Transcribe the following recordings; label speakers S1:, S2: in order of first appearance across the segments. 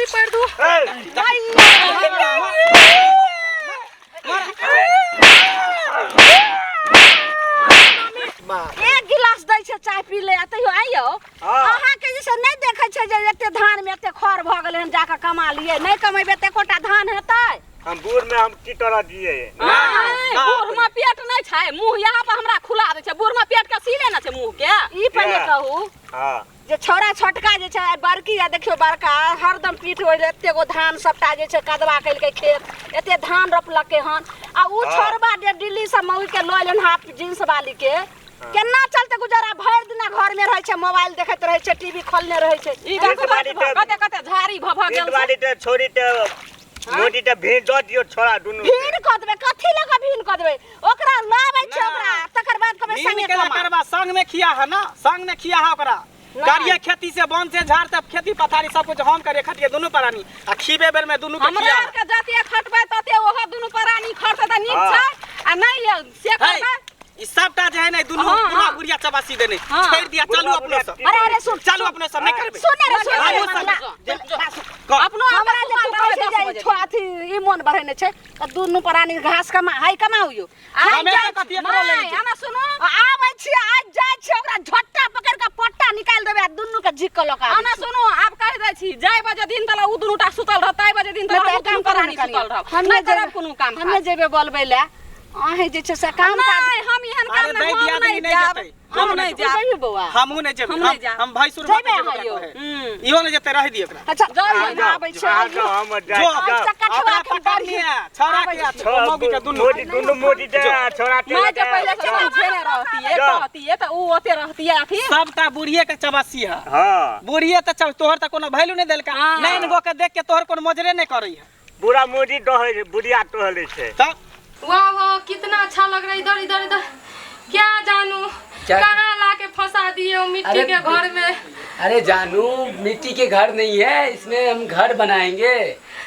S1: छाती पैर दू।
S2: एक गिलास दै छै चाय पी ले आ तैयो आइयो। अहाँके जे छै नहि देखै छै जे एते धान में एते खर भऽ गेलै हन, जाकऽ कमा लिए। नहि कमेबै तऽ एकोटा धान हेतै?
S3: हम बूढ़ में हम की तरह दिए?
S1: नहीं, बूढ़ में पेट नहीं छै, मुंह यहाँ पर हमरा खुला दै छै। बूढ़ में पेट के सीले न छै मुंह के।
S2: ई पहिले कहू जे छौड़ा छोटका जे छै बड़की आ देखियौ बड़का हरदम पीठ होइ एते गो धान सबटा जे छै कदवा केलकै खेत, एते धान रोपलकै हन आ उ छौड़बा जे दिल्ली से मौगी के लऽ एलनि हाफ जींस वाली के, केना चलते गुजारा? भरि दिना घर में रहै छै, मोबाइल देखैत रहै छै, टीवी खोलने रहै छै।
S1: ई देखो कते कते झाड़ी भ भ गेल
S3: वाली ते छोरी ते मोटी ते भीड़ दऽ दियौ छोड़ा दुनू।
S2: भीड़ कऽ देबै? कथी लऽ कऽ भीड़ कऽ देबै? ओकरा लाबै छै ओकरा, तकर बाद कहबै संगे
S4: केला करबा। संग में खिया है ना, संग में खिया है ओकरा। करिए खेती से बन से झाड़ तब खेती पथारी सब कुछ हम करे खटिए दुनू प्राणी आ खीबे बेर में दुनू के
S1: हमरा
S4: खिया।
S1: आर के जते खटबै तते ओहो दुनू प्राणी खटतै तऽ नीक छै आ नहीं से करबै
S4: ई सबटा जे है ने दुनू बुढ़ा बुढ़िया चबासी देने छोड़ दिया। चलू अपनो सब।
S2: अरे अरे सुन,
S4: चलू अपनो सब नहीं करबे।
S2: सुन रे, सुन रे,
S1: अपनो
S2: हमरा जे तू कहै छै जे छो अथी ई मोन बढ़ेने छै तऽ दुनू प्राणी घास कमा हाय कमाउ यौ।
S4: हमे तऽ कथी एकरो ले
S1: छै। आना सुनो,
S2: आबै छी आज जाइ छी ओकरा झट्टा पकड़ के पट्टा निकालि देबै आ दुनू के झिक के लऽ के।
S1: आना सुनो, आब कहि दै छी जाय बजे दिन तला उ दुनू टा सुतल रहत, ताइ बजे दिन तला
S2: नहि
S1: हम
S2: तऽ
S1: दुनू
S2: काम
S1: प्राणी
S2: करू
S1: सुतल रहब।
S2: हम
S1: नहि करब कोनो काम।
S2: हमे जेबै बोलबै लए, अहें जे छै से काम काज
S1: नहीं, हम एहन काम
S4: अरे
S1: नहि,
S4: दै
S1: हम
S4: दियादनी
S1: नहि
S4: नहि
S1: जायब।
S4: जेतै।
S1: हम नहीं जायब।
S2: जेबही बौआ?
S4: हमहूँ नहि जेबै।
S1: हम नहि जायब।
S4: हम भैंसुर
S2: जेबै
S4: बाटे जेबै
S2: अहाँ यौ?
S4: ओकरा कहे। इहो नहि जेतै, रहि दियौ ओकरा।
S2: अच्छा,
S1: जाउ,
S2: हम
S1: जाउ,
S2: आबै छी।
S3: जाउ, हम
S4: जो,
S3: जाइ
S2: अच्छा, कठवा
S4: ओकरा
S2: के
S4: पकड़
S2: दाढ़ी।
S4: लिअ, छौड़ा के आ मौगी के दुनू।
S3: मोटी दुनू मोटी दे आ छोड़ा के
S1: माय के पहिले से समझेने रहतियै,
S3: जाउ।
S1: कहतियै तऽ उ ओते रहतियै अथी।
S4: सबटा बुढ़िए के चबासी है। बुढ़िए तऽ चल, तोहर तऽ कोनो वैल्यू नहि देलका। नाइन गो के देख के तोहर कोनो मजरे नहि करै है।
S3: बुढ़ा मोटी डहै बुढ़िया टहलै छै।
S4: तब
S5: वाह वाह, कितना अच्छा लग रहा है। इधर इधर इधर, क्या जानू कहाँ ला के फंसा दिए वो मिट्टी
S6: अरे
S5: के घर में।
S6: अरे जानू, मिट्टी के घर नहीं है, इसमें हम घर बनाएंगे।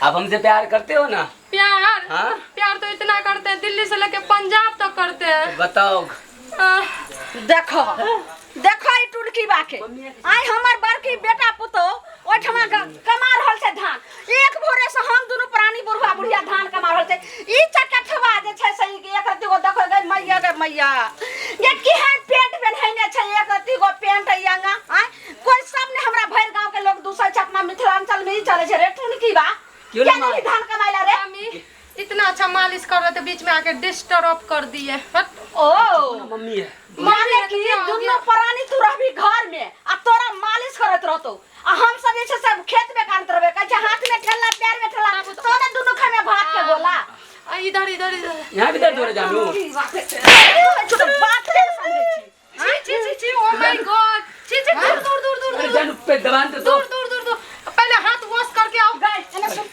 S6: आप हमसे प्यार करते हो ना?
S5: प्यार?
S6: हाँ?
S5: प्यार तो इतना करते हैं, दिल्ली से लेके पंजाब तक करते हैं।
S6: बताओ।
S2: देखो देखो ई टुनकी बाके आइ हमर बड़की बेटा पुतो ओहिठमा कमा रहल छै धान। एक भोरे से हम दुनू प्राणी बुढ़वा बुढ़िया धान कमा रहल छै। ई चकठवा जे छै से ई एक रत्ती गो देखो गे मैया, गे मैया, गे केहन पेंट पेन्हैने छै, एक रत्ती गो पेंट ई अंगा। आँय कोइ सब ने हमरा भरि गांव के लोग दूसै छै। अपना मिथिलांचल में ई चलै छै रे टुनकी बा।
S6: क्यों
S2: क्या
S6: ना
S2: नहीं धान कमाइला रे?
S5: मम्मी इतना अच्छा मालिश कर रहे थे, बीच में आके डिस्टर्ब कर दिए। हट।
S2: ओ
S6: मम्मी है।
S2: माने कि
S5: क्या हो
S2: दुनू
S5: गया?
S2: प्राणी तू रहबी घर में आ तोरा मालिश करैत रहतौ आ हम सब जे छै सब खेत में करैत रहबै। कहै छै हाथ में ठेला पैर में ठेला, तो ने दुनू खामे भात के गोला।
S5: आ, इधर इधर इधर।
S6: यहाँ भी दर्द हो रहा है जानू?
S2: तो बात नहीं समझै छी।
S5: छी छी छी छी, ओ my God, छी छी, दूर दूर दूर दूर
S6: अरे
S5: दूर
S6: जानू पे दबान तो
S5: दूर दूर दूर दूर, पहले हाथ वॉश करके आओ।
S2: गए एने सुन,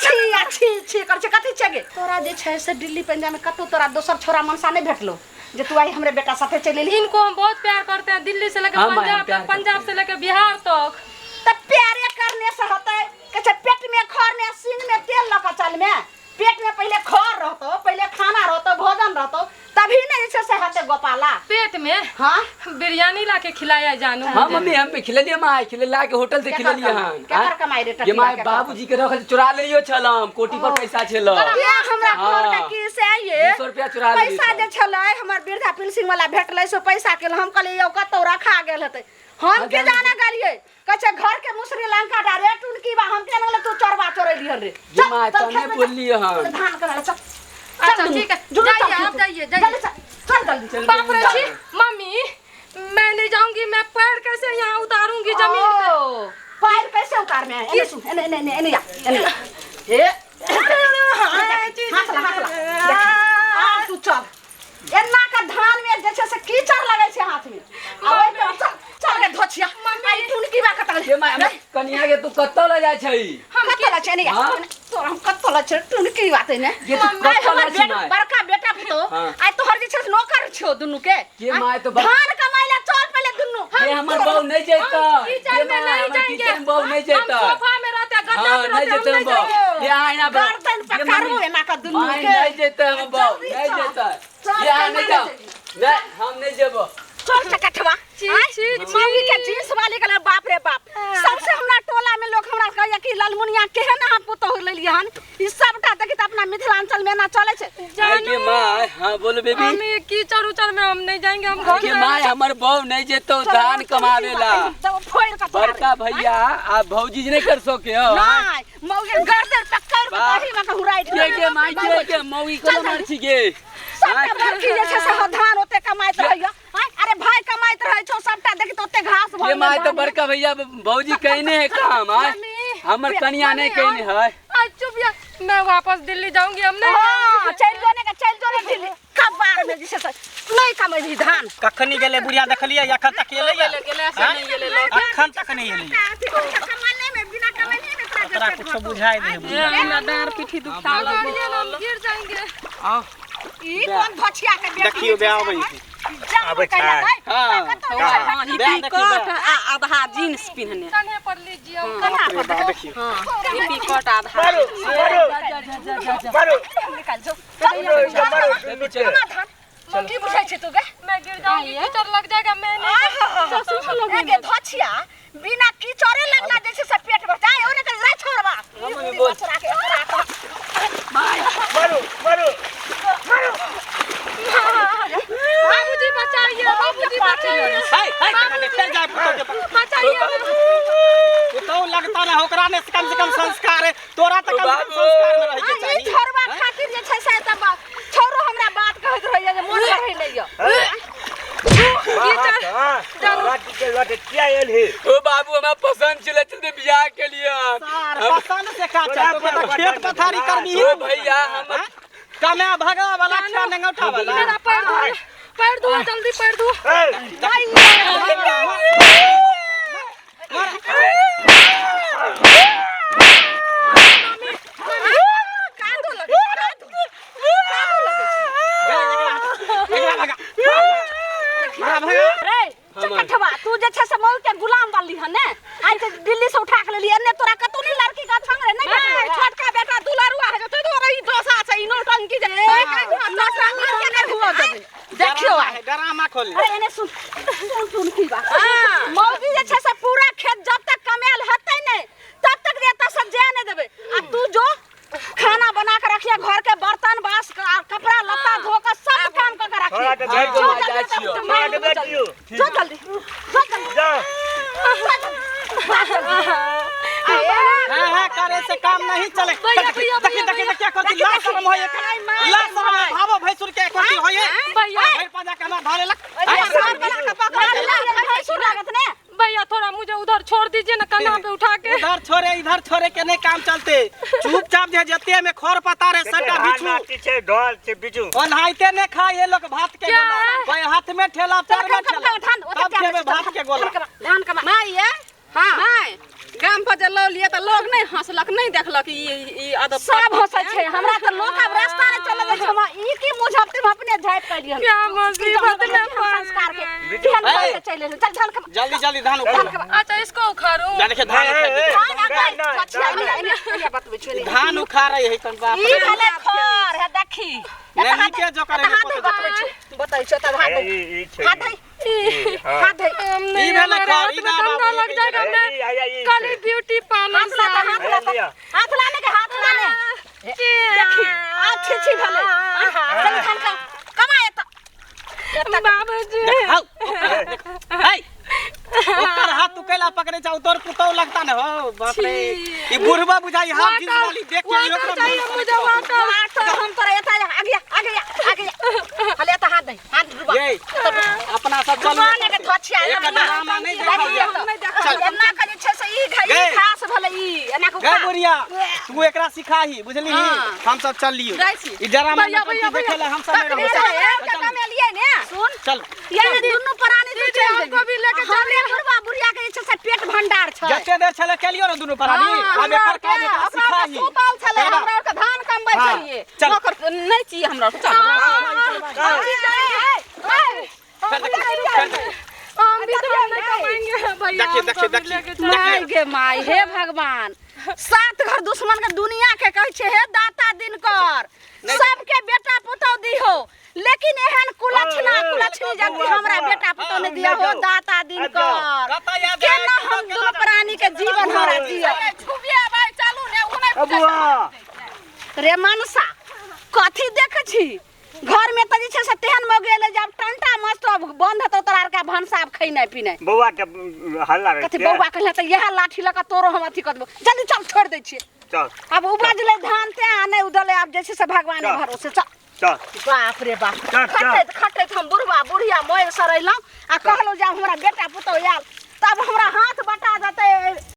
S2: छी आ छी छी कर छै कथी छै गे? तोरा जे छै से दिल्ली पंजाब में कतौ तोरा दोसर छोरा मनसा नहीं भेटलो जे तू आई हमरे बेटा साथे चलि एली?
S5: इनको हम बहुत प्यार करते हैं, दिल्ली से लेके
S6: हाँ, माँ, हम
S5: पंजाब
S6: प्यार
S5: तक,
S6: करते
S5: पंजाब
S6: हैं।
S5: से लेके बिहार तक।
S2: त प्यारे करने से होतै? कहै छै पेट में खर में सींग में तेल लऽ कऽ चल में। पेट में पहिले खर रहतौ, पहिले खाना रहतौ, भोजन रहतौ, तभी ने जे छै से हेतै गोपाला।
S5: पेट में?
S2: हाँ।
S5: बिरयानी ला के खिलाया जानू।
S6: हाँ मम्मी, हम खिललिए माँ, खिले ला के होटल से
S2: केकर
S6: खिललिए।
S2: कमाई?
S6: हन
S2: केकर कमाई रे?
S6: ये माय
S2: टटका
S6: बाबूजी के रखल चुरा लेलियो छल, हम कोटी पर पैसा छल।
S2: के हमरा
S6: हाँ।
S2: घर के की से आइए
S6: 200 रुपया चुरा लेलियो
S2: पैसा
S6: छल।
S2: जे छलै हमर वृद्धा पेंशन वाला भेटलै से पैसा के हम कहलियै यौ कतौ रखा गेल हेतै, हम की जाने गेलियै। कहै छै घर के मुसरी लंका डा रे टुनकी बा, हम केना गेलै तू चोरबा चोरेलिहन रे?
S6: ये
S2: चल,
S6: माय,
S2: चल
S6: तने
S2: खेत में चल।
S6: बोललियै हन।
S2: धान करै चल।
S5: अच्छा,
S2: चल दुनू,
S5: ठीक है,
S2: दुनू चल
S5: जाइए,
S2: खेत
S5: आप
S2: में।
S5: जाइए, जाइए।
S2: जल्दी चल, चल जल्दी।
S5: बाप रे, छी मम्मी, मैं नहीं जाऊंगी, मैं पैर कैसे यहाँ उतारूंगी जमीन पे?
S2: ओ, पैर कैसे उतारने हैं? एने सुन, एने एने एने एने या, एने या। ए, हाथ ला, हाथ ला। देख, आब तू चल। एना का धान में जे छै से कीचड़ लगै छै हाथ में। आ ओइ के चल, चल गे धोछिया। आई टुनकी बा कतऽ
S6: ये माय, हमर कनिया के तू कतौ ल जाइ छै?
S2: कतऽ लऽ छै? एने या।
S6: हाँ?
S2: तोरा हम कतऽ लऽ छै टुनकी बात ने।
S6: ये तू
S2: आइ
S6: कतौ
S2: हमर
S6: लऽ छै
S2: बेटा
S6: माय?
S2: बड़का बेटा पुतोह,
S6: हाँ।
S2: आइ तोहर जे छै से नौकर छौ दुनू के।
S6: के
S2: आइ
S6: माय तो
S2: धान कमाइ लए चल पहिले दुनू।
S6: ये हमर बहू नहीं जेतै।
S5: हम किचन
S6: ये
S5: में
S6: माय,
S5: नहीं
S6: हमर
S5: जाएंगे।
S6: किचन में बहू नहीं
S5: हम
S6: जेतै।
S5: सोफा में रहते हैं, गद्दा
S6: हाँ,
S5: पे
S6: नहीं
S5: रहते हैं, हम
S6: जेतै
S5: नहीं
S6: बहू।
S5: जाएंगे।
S6: ये आइना बहू।
S2: गर्दन
S6: ये
S2: पकड़ू
S6: मम्मी,
S2: एना कऽ दुनू
S6: माय
S2: के।
S6: नहीं जेतै हमर बहू,
S2: जल्दी
S6: नहीं
S2: चल।
S6: जेतै।
S2: चल,
S6: ये आहाँ
S2: केना
S6: नहीं जाओ।
S2: नहीं जेबही?
S6: नहीं, हम नहीं जेबो।
S2: चल चकठवा।
S5: छी छी छी।
S2: मौगी के जींस वाली के बाप रे बाप, सबसे हमरा टोला में लोग हमरा कहैया कि ललमुनिया केहन अहाँ पुतोहु लेलियै हन। ई सबटा देखी त अपना मिथिलांचल में एना चलै छै।
S6: के माय, हाँ बोलो बेबी।
S5: हम ये कीचड़ उचड़ में हम नहीं जाएंगे, हम घर
S6: के
S5: में
S6: माय हमर बहू नहीं जेतो धान कमावेला।
S2: फोड़ के
S6: बड़का भैया आप भौजी नहीं कर सके हो।
S2: नहीं, मौगी गर्दन पकड़ के
S6: बाप।
S2: दही में के हुराइ
S6: के के माय के के मौगी को मार छी गे।
S2: सबटा बड़की जे छै से धान ओते कमाइत रहैया। अरे भाई कमाइत रहै छौ सबटा देखी त ओते घास भऽ
S6: के माय तो बड़का भैया भौजी कहने है काम आय, हमर कनिया नहीं कहने है।
S5: आज चुप या, मैं वापस दिल्ली जाऊंगी, हम नहीं।
S2: हां चल जो ने के चल जो ने दिल्ली, कबार में जे छै से नहीं कमेबही धान।
S4: कखनी गेलै बुढ़िया देखलियै अखन तक एलै
S1: गेलै से नहीं गेलै लोग।
S4: अखन तक नहीं एलै।
S2: कमाने में बिना कमाने में तोरा
S4: तोरा कुछो बुझाइ नहीं बुढ़िया।
S1: हमरा डाँर पीठी दुखा
S5: हम गिर जाएंगे।
S4: आओ
S2: ई कोन धोछिया के बेटा
S4: देखियो बे आबै छै।
S3: आबै छै।
S4: हां
S1: ई पिकट आ आधा जींस पिन्हने।
S5: कन्हे पर लीजिए हम।
S2: कन्हा पर
S4: बाप देखियो।
S1: हां ई पिकट आधा।
S3: मारो मारो मारो
S2: निकाल जो
S3: मारो
S6: चलो
S2: धान की बुझै छै तू गे?
S5: मैं गिर जाऊंगी, कीचड़ लग जाएगा। मैं नहीं
S2: एगे धोछिया बिना कीचड़े लगला जे छै से पेट भर जाय ओने के रे छोड़बा।
S6: बोल।
S3: मारो मारो मारो।
S5: बाबूजी बचाइए, बाबूजी बचाइए,
S4: हाय हाय चल जाए पुतोह के पास।
S5: बचाइए।
S4: पुतोह लगता ना ओकरा ने कम से कम संस्कार है, तोरा त कम से कम संस्कार में रहे के
S2: ई
S4: चाही।
S2: छोड़बा खातिर जे छै से त छोरो हमरा बात कहैत रहैया जे मोन बढ़ै लैया।
S6: ओ बाबू हमरा पसंद छले चलते बियाह के लिए।
S4: सार पसंद से का चाह तो खेत पथारी करबी।
S6: ओ भैया हम
S4: कमे भगा वाला खा नंगौठा वाला।
S5: मेरा पैर धो, पैर धो जल्दी, पैर धो।
S4: एकरा भगा एकरा भगा।
S2: रे चकठवा तू जे छै से मौल के गुलाम वाली हन ने, आइ जे दिल्ली से उठा के लेली एने तोरा कतौ नहीं लड़की के छंग रे नहीं भेटलै।
S1: छोटका बेटा दुलारुआ है तै दुआरे ई दशा छै, ई नौटंकी जे नौटंकी के नहीं हुआ देबै।
S2: देखियो आइ
S4: डरामा खोल।
S2: अरे एने सुन सुन सुन की बात। मौगी जे छै से पूरा खेत जब तक कमायल हेतै नहीं तब तक रे एतऽ से जाय नहीं देबै। आ तू जो खाना बना के रखिए, घर के बर्तन बास कपड़ा लत्ता धो के सब काम कर के रखिए। जो जल्दी जो जल्दी जो जल्दी
S4: हां हां करे से काम नहीं चले। देखी देखी देखी क्या करती ला शर्म होय, ला शर्म भावो भैंसुर के करती होय।
S5: भैया
S4: भैर पंजा के हमरा धारे लग।
S2: भैंसुर लागत ने
S5: भैया, थोड़ा मुझे उधर छोड़ दीजिए ना, कन्हा पे उठा के।
S4: उधर छोड़े इधर छोड़े के नहीं काम चलते। चुपचाप जे जते में खर पता रे सबटा बिच्छू
S3: छै ढोल छै बिच्छू
S4: ओनाहिते ने खाय ये लोग भात के गोला। कोई हाथ में ठेला पैर में ठेला तब खेबे भात के गोला।
S2: धान कमा
S1: माय ये हां माय गाम पर जे लऽ लिए त लोग नहीं हंसलक नहीं देखलक ई अदब
S2: सब हंसै छै। हमरा त लोग आब रास्ता ने चले जाइ छै, हम ई की मुझब हम अपने झापि कलियै।
S5: क्या मुसीबत में
S2: संस्कार के केहन घर से चलि एलै। चल धान कमा
S4: जल्दी जल्दी धान उखाड़।
S5: अच्छा इसको उखाड़ू।
S4: जा देखिए धान उखाड़,
S2: धान बतबै छी।
S4: धान उखाड़ै है तन बाप
S2: ई भेलै खर है देखी
S4: ने नीके जो करे
S2: हाथ बतबै छी बतै छी तब हाथ हाथ हाथ
S4: ई भेलै खर ई ना
S5: गंदा लग जाएगा। मैं कल ब्यूटी पार्लर से
S2: हाथ ला हाथ लाने के हाथ लाने देखी आ छी छी भेलै। चल धान का कमा एत
S5: बाबूजी।
S4: हाउ हे ओकर हाथ तू कैला पकड़े जाऊ तोर पुतौ लगता न हो बाप रे। ई बुढ़बा बुझाई हाथ जींस वाली देख के
S5: वाटर चाहिए मुझे, वाटर।
S2: वाटर हम तोरा एता आगे आगे आगे हले एता हाथ दे हाथ डुबा
S4: ये अपना सब चल
S2: डुबाने के धोछिया
S4: एक डरामा नहीं देखल
S2: चल एना के जे छै से ई घास भेलै ई एना के
S4: गे बुढ़िया तू एकरा सिखाही बुझली हम सब चल लियो ई डरामा देखेला हम सब नहीं
S2: रहब। कमेलिए ने सुन
S4: चल
S2: ये दुनू प्राणी तू चल
S5: हमको भी लेके
S2: चल। बुढ़वा बुढ़िया के जे छै से पेट भंडार छै
S4: जते देर छले केलियो ने दुनू प्राणी आब एकर काज एकरा सिखाही।
S1: सुतल छले हमरा के धान कमबै छलिए ओकर नहीं चाहिए हमरा के। चल
S5: हम हम भी धान नहीं कमाएंगे भैया।
S4: देखिए,
S5: हमको
S4: देखिए,
S5: भी
S4: देखिए।
S5: लेके चलो।
S2: माय गे माय, हे भगवान, सात घर दुश्मन के दुनिया के कहै छै हे दाता दिनकर, सबके बेटा पुतौ दिहो, लेकिन एहन कुलक्षणा कुलक्षणी जगती हमरा बेटा पुतौ नहि दिया हो दाता दिनकर।
S4: कतऽ याद
S2: केना हम दुनू प्राणी के जीवन हमरा दिया।
S1: छुबिया भाई, चलू ने, ओ नहि
S3: ए बुआ।
S2: रे मनसा, कथी देख छी? घर में तऽ जे छै से तेहन भऽ गेलै जे आब टंटा मस्त बंद हेतौ तोरा आरके भनसा आब खैनाइ पिनाइ।
S3: बौआ के हल्ला रहै
S2: कथी
S3: छियै?
S2: बौआ कहले तऽ इएह लाठी लऽ कऽ तोरो हम अथी कऽ देबौ। जल्दी चल, छोड़ि दै छियै।
S3: चल।
S2: आब उपजलै धान ते आ नहि उदलै, आब जे छै से भगवाने
S3: चल।
S2: भरोसे। चल।
S3: चल।
S2: बाप रे बाप।
S3: चल, चल।
S2: खटैत खटैत हम बुढ़वा बुढ़िया मोर सड़ैलहुँ आ कहलहुँ जे आब हमरा बेटा पुतहु आयल तब हमरा हाथ बटा देतै।